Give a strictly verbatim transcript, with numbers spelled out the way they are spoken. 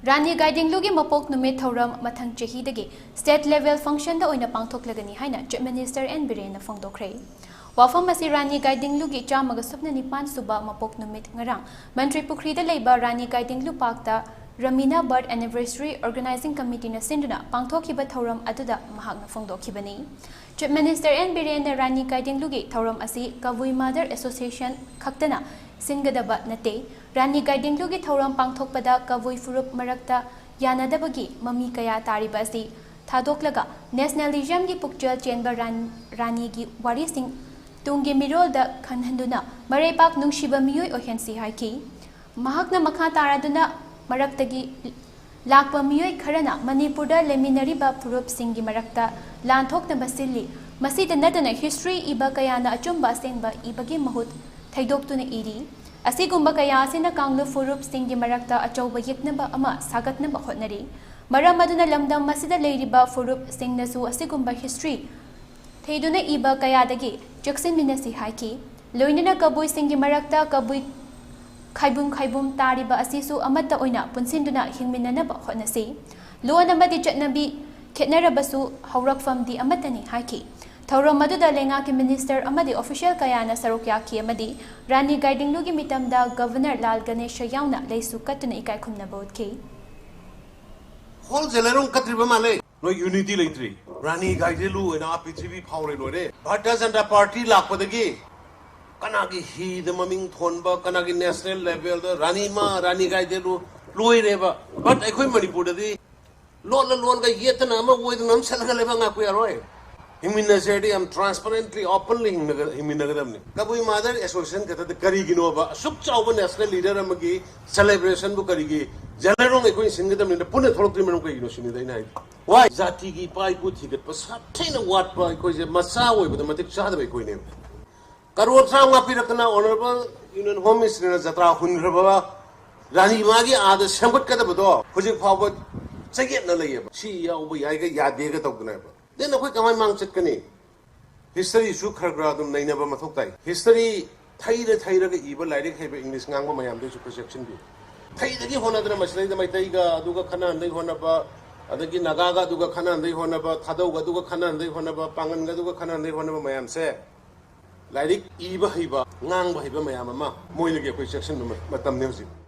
ꯔꯥꯅꯤ ꯒꯥꯏꯗꯤꯡꯂꯨꯒꯤ ꯃꯄꯣꯛ ꯅꯨꯃꯤꯠ ꯊꯧꯔꯝ ꯃꯊꯪ ꯆꯍꯤꯗꯒꯤ state level functionꯗ ꯑꯣꯏꯅ ꯄꯥꯡꯊꯣꯛꯂꯒꯅꯤ ꯍꯥꯏꯅ Chief Minister N ꯕꯤꯔꯦꯟꯅ ꯐꯣꯡꯗꯣꯛꯈ꯭ꯔꯦ꯫ ꯋꯥꯐꯝ ꯑꯁꯤ ꯔꯥꯅꯤ ꯒꯥꯏꯗꯤꯡꯂꯨꯒꯤ ꯆꯥꯝꯃꯒ ꯁꯨꯞꯅ ꯅꯤꯄꯥꯟ ꯁꯨꯕ ꯃꯄꯣꯛ ꯅꯨꯃꯤꯠ ꯉꯔꯥꯡ ꯃꯟꯇ꯭ꯔꯤ ꯄꯨꯈ꯭ꯔꯤꯗ ꯂꯩꯕ ꯔꯥꯅꯤ ꯒꯥꯏꯗꯤꯡꯂꯨ ꯄꯥꯔꯛꯇ Ramina Birth Anniversary Organizing Committeeꯅ ꯁꯤꯟꯗꯨꯅ ꯄꯥꯡꯊꯣꯛꯈꯤꯕ ꯊꯧꯔꯝ ꯑꯗꯨꯗ ꯃꯍꯥꯛꯅ ꯐꯣꯡꯗꯣꯛꯈꯤꯕꯅꯤ꯫ Chief Minister N ꯕꯤꯔꯦꯟꯅ ꯔꯥꯅꯤ ꯒꯥꯏꯗꯤꯡꯂꯨꯒꯤ ꯊꯧꯔꯝ ꯑꯁꯤ ꯀꯕꯨꯏ Mother Association ꯈꯛꯇꯅ ꯁꯤꯟꯒꯗꯕ ꯅꯠꯇꯦ, ꯔꯥꯅꯤ ꯒꯥꯏꯗꯤꯡꯂꯨꯒꯤ ꯊꯧꯔꯝ ꯄꯥꯡꯊꯣꯛꯄꯗ ꯀꯕꯨꯏ ꯐꯨꯔꯨꯞ ꯃꯔꯛꯇ ꯌꯥꯅꯗꯕꯒꯤ ꯃꯃꯤ ꯀꯌꯥ ꯇꯥꯔꯤꯕ ꯑꯁꯤ ꯊꯥꯗꯣꯛꯂꯒ nationalismꯒꯤ ꯄꯨꯛꯆꯦꯜ ꯆꯦꯟꯕ ꯔꯥꯟ-, ꯔꯥꯅꯤꯒꯤ ꯋꯥꯔꯤꯁꯤꯡ ꯇꯨꯡꯒꯤ ꯃꯤꯔꯣꯜꯗ ꯈꯟꯍꯟꯗꯨꯅ ꯃꯔꯩꯄꯥꯛ ꯅꯨꯡꯁꯤꯕ ꯃꯤꯑꯣꯏ ꯑꯣꯏꯍꯟꯁꯤ ꯍꯥꯏꯈꯤ꯫ ꯃꯍꯥꯛꯅ ꯃꯈꯥ ꯇꯥꯔꯗꯨꯅ ꯃꯔꯛꯇꯒꯤ ꯂꯥꯛꯄ ꯃꯤꯑꯣꯏ ꯈꯔꯅ ꯃꯅꯤꯄꯨꯔꯗ ꯂꯩꯃꯤꯟꯅꯔꯤꯕ ꯐꯨꯔꯨꯞꯁꯤꯡꯒꯤ ꯃꯔꯛꯇ ꯂꯥꯟ ꯊꯣꯛꯅꯕ ꯁꯤꯜꯂꯤ꯫ ꯃꯁꯤꯗ ꯅꯠꯇꯅ history ꯏꯕ ꯀꯌꯥꯅ ꯑꯆꯨꯝꯕ ꯑꯁꯦꯡꯕ ꯏꯕꯒꯤ ꯃꯍꯨꯠ ꯊꯩꯗꯣꯛꯇꯨꯅ ꯏꯔꯤ꯫ ꯑꯁꯤꯒꯨꯝꯕ ꯀꯌꯥ ꯑꯁꯤꯅ ꯀꯥꯡꯂꯨꯞ ꯐꯨꯔꯨꯞꯁꯤꯡꯒꯤ ꯃꯔꯛꯇ ꯑꯆꯧꯕ ꯌꯦꯛꯅꯕ ꯑꯃ ꯁꯥꯒꯠꯅꯕ ꯍꯣꯠꯅꯔꯤ꯫ ꯃꯔꯝ ꯑꯗꯨꯅ ꯂꯝꯗꯝ ꯑꯁꯤꯗ ꯂꯩꯔꯤꯕ ꯐꯨꯔꯨꯞꯁꯤꯡꯅꯁꯨ ꯑꯁꯤꯒꯨꯝꯕ history ꯊꯤꯗꯨꯅ ꯏꯕ ꯀꯌꯥꯗꯒꯤ ꯆꯦꯛꯁꯤꯟꯃꯤꯟꯅꯁꯤ ꯍꯥꯏꯈꯤ꯫ ꯂꯣꯏꯅꯅ ꯀꯕꯨꯏꯁꯤꯡꯒꯤ ꯃꯔꯛꯇ ꯀꯕꯨꯏ ꯈꯥꯏꯕꯨꯝ ꯈꯥꯏꯕꯨꯝ ꯇꯥꯔꯤꯕ ꯑꯁꯤꯁꯨ ꯑꯃꯠꯇ ꯑꯣꯏꯅ ꯄꯨꯟꯁꯤꯟꯗꯨꯅ ꯍꯤꯡꯃꯤꯟꯅꯅꯕ ꯍꯣꯠꯅꯁꯤ꯫ ꯂꯣꯟ ꯑꯃꯗꯤ ꯆꯠꯅꯕꯤ ꯈꯦꯠꯅꯔꯕꯁꯨ ꯍꯧꯔꯛꯐꯝꯗꯤ ꯑꯃꯠꯇꯅꯤ ꯍꯥꯏꯈꯤ꯫ ꯊꯧꯔꯝ ꯑꯗꯨꯗ ꯂꯩꯉꯥꯛꯀꯤ minister ꯑꯃꯗꯤ official ꯀꯌꯥꯅ ꯁꯔꯨꯛ ꯌꯥꯈꯤ ꯑꯃꯗꯤ ꯔꯥꯅꯤ ꯒꯥꯏꯗꯤꯡꯂꯨꯒꯤ ꯃꯤꯇꯝꯗ Governor ꯂꯥꯜ ꯒꯅꯦꯁ ꯌꯥꯎꯅ ꯂꯩꯁꯨ ꯀꯠꯇꯨꯅ ꯏꯀꯥꯏ ꯈꯨꯝꯅꯕ ꯎꯠꯈꯤ꯫ ꯍꯣꯜ ꯖꯦꯂꯔꯣꯡ ꯀꯠꯇ꯭ꯔꯤꯕ ꯃꯥꯜꯂꯦ꯫ ꯅꯣꯏ unity ꯂꯩꯇ꯭ꯔꯤ꯫ ꯔꯥꯅꯤ ꯒꯥꯏꯗꯦꯂꯨ ꯑꯣꯏꯅ ꯑꯥ ꯄ꯭ꯔꯤꯊꯤꯕꯤ ꯐꯥꯎꯔꯦ ꯂꯣꯏꯔꯦ꯫ ꯚꯥꯔꯇꯤꯌ ꯖꯅꯇꯥ ꯄꯥꯔꯇꯤ ꯂꯥꯛꯄꯗꯒꯤ ꯀꯅꯥꯒꯤ ꯍꯤꯗ ꯃꯃꯤꯡ ꯊꯣꯟꯕ, ꯀꯅꯥꯒꯤ national levelꯗ ꯔꯥꯅꯤ ꯃꯥ, ꯔꯥꯅꯤ ꯒꯥꯏꯗꯦꯂꯨ ꯂꯣꯏꯔꯦꯕ꯫ But ꯑꯩꯈꯣꯏ ꯃꯅꯤꯄꯨꯔꯗꯗꯤ ꯂꯣꯠꯂ ꯂꯣꯟꯒ ꯌꯦꯠꯇꯅ ꯑꯃ ꯑꯣꯏꯗꯅ ꯑꯃ ꯁꯠꯂꯒ ꯂꯩꯕ ꯉꯥꯛꯄ ꯌꯥꯔꯣꯏ꯫ ꯍꯤꯡꯃꯤꯟꯅꯁꯦ ꯍꯥꯏꯔꯗꯤ ꯌꯥꯝ transparently, openly ꯍꯤꯡꯅꯒ-, ꯍꯤꯡꯃꯤꯟꯅꯒꯗꯕꯅꯤ꯫ ꯀꯕꯨꯏ Mother Association ꯈꯛꯇꯗ ꯀꯔꯤꯒꯤꯅꯣꯕ ꯑꯁꯨꯛ ꯆꯥꯎꯕ national leader ꯑꯃꯒꯤ celebrationꯕꯨ ꯀꯔꯤꯒꯤ ꯖꯦꯂꯔꯣꯡ ꯑꯩꯈꯣꯏꯅ ꯁꯤꯟꯒꯗꯕꯅꯤꯅ ꯄꯨꯟꯅ ꯊꯣꯛꯂꯛꯇ꯭ꯔꯤ ꯃꯔꯝ ꯀꯩꯒꯤꯅꯣ ꯁꯤꯅꯤꯗ ꯑꯩꯅ ꯍꯥꯏꯗꯤ꯫ Why? ꯖꯥꯇꯤꯒꯤ ꯏꯄꯥ ꯏꯄꯨ ꯊꯤꯒꯠꯄ ꯁꯥꯊꯤꯅ ꯋꯥꯠꯄ ꯑꯩꯈꯣꯏꯁꯦ, ꯃꯆꯥ ꯑꯣꯏꯕꯗ ꯃꯇꯤꯛ ꯆꯥꯗꯕ ꯑꯩꯈꯣꯏꯅꯦꯕ꯫ ꯀꯔꯣꯔ ꯇꯔꯥꯃꯉꯥ ꯄꯤꯔꯛꯇꯅ Honourable Union Home Ministerꯅ ꯖꯇ꯭ꯔꯥ ꯍꯨꯟꯈ꯭ꯔꯕ ꯔꯥꯅꯤ ꯃꯥꯒꯤ ꯑꯥꯗ ꯁꯦꯝꯒꯠꯀꯗꯕꯗꯣ ꯍꯧꯖꯤꯛ ꯐꯥꯎꯕ ꯆꯌꯦꯠꯅ ꯂꯩꯌꯦꯕ꯫ ꯁꯤ ꯌꯥꯎꯕ ꯌꯥꯏꯒ ꯌꯥꯗꯦꯒ ꯇꯧꯗꯅ ꯍꯥꯏꯕ꯫ Then ꯑꯩꯈꯣꯏ ꯀꯃꯥꯏ ꯃꯥꯡ ꯆꯠꯀꯅꯤ? Historyꯁꯨ ꯈꯔ ꯈꯔ ꯑꯗꯨꯝ ꯅꯩꯅꯕ ꯃꯊꯧ ꯇꯥꯏ꯫ History ꯊꯩꯔ ꯊꯩꯔꯒ ꯏꯕ ꯂꯥꯏꯔꯤꯛ ꯍꯩꯕ English ꯉꯥꯡꯕ ꯃꯌꯥꯝꯗꯨꯁꯨ ꯈꯔ ꯆꯦꯛꯁꯤꯟꯕꯤꯌꯨ꯫ ꯊꯩꯗꯒꯤ ꯍꯣꯠꯅꯗꯅ ꯃꯁꯤꯗꯩꯗ ꯃꯩꯇꯩꯒ ꯑꯗꯨꯒ ꯈꯠꯅꯍꯟꯗꯩ ꯍꯣꯠꯅꯕ, ꯑꯗꯒꯤ ꯅꯥꯒꯥꯒ ꯑꯗꯨꯒ ꯈꯠꯅꯍꯟꯗꯩ ꯍꯣꯠꯅꯕ, ꯊꯥꯗꯧꯒ ꯑꯗꯨꯒ ꯈꯠꯅꯍꯟꯗꯩ ꯍꯣꯠꯅꯕ, ꯄꯥꯡꯒꯟꯒ ꯑꯗꯨꯒ ꯈꯠꯅꯍꯟꯗꯩ ꯍꯣꯠꯅꯕ ꯃꯌꯥꯝꯁꯦ ꯂꯥꯏꯔꯤꯛ ꯏꯕ ꯍꯩꯕ, ꯉꯥꯡꯕ ꯍꯩꯕ ꯃꯌꯥꯝ ꯑꯃ ꯃꯣꯏꯗꯒꯤ ꯑꯩꯈꯣꯏ ꯆꯦꯛꯁꯤꯟꯕ ꯃꯇꯝꯅꯤ ꯍꯧꯖꯤꯛ꯫